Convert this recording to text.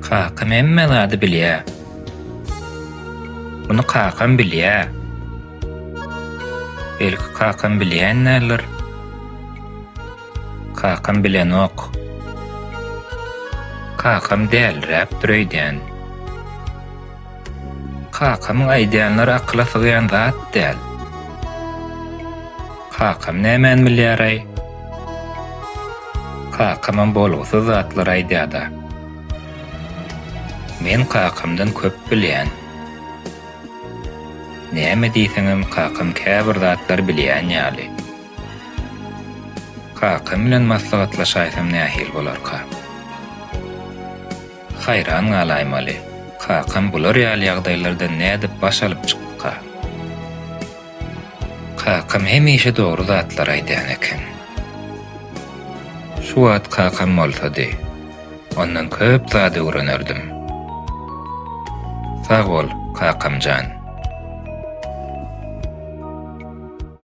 Kakam hemme zady bilýä. Muny kakam bilýä. Belki kakam bilýän däldir. Kakam bilenok. Kakam däliräpdir öýdýän. Kakamyň aýdýanlary akyla sygýan zat däl. Kakam nämäni bilýäraý? Kakamam bolgusyz zatlar aýdýada. Men kakamdan köp bilýän. Näme diýseňem kakam käbir zatlary bilýän ýaly. Kakam bilen maslahatlaşaýsam nähili bolarka? Haýran galaýmaly, kakam bular ýaly ýagdaýlardan nädip baş alyp çykdyka? Kakam hemişe dogry zatlary aýdýan eken. Şu wagt kakam bolsady, ondan köp zat öwrenerdim. Sag bol, kakamjan.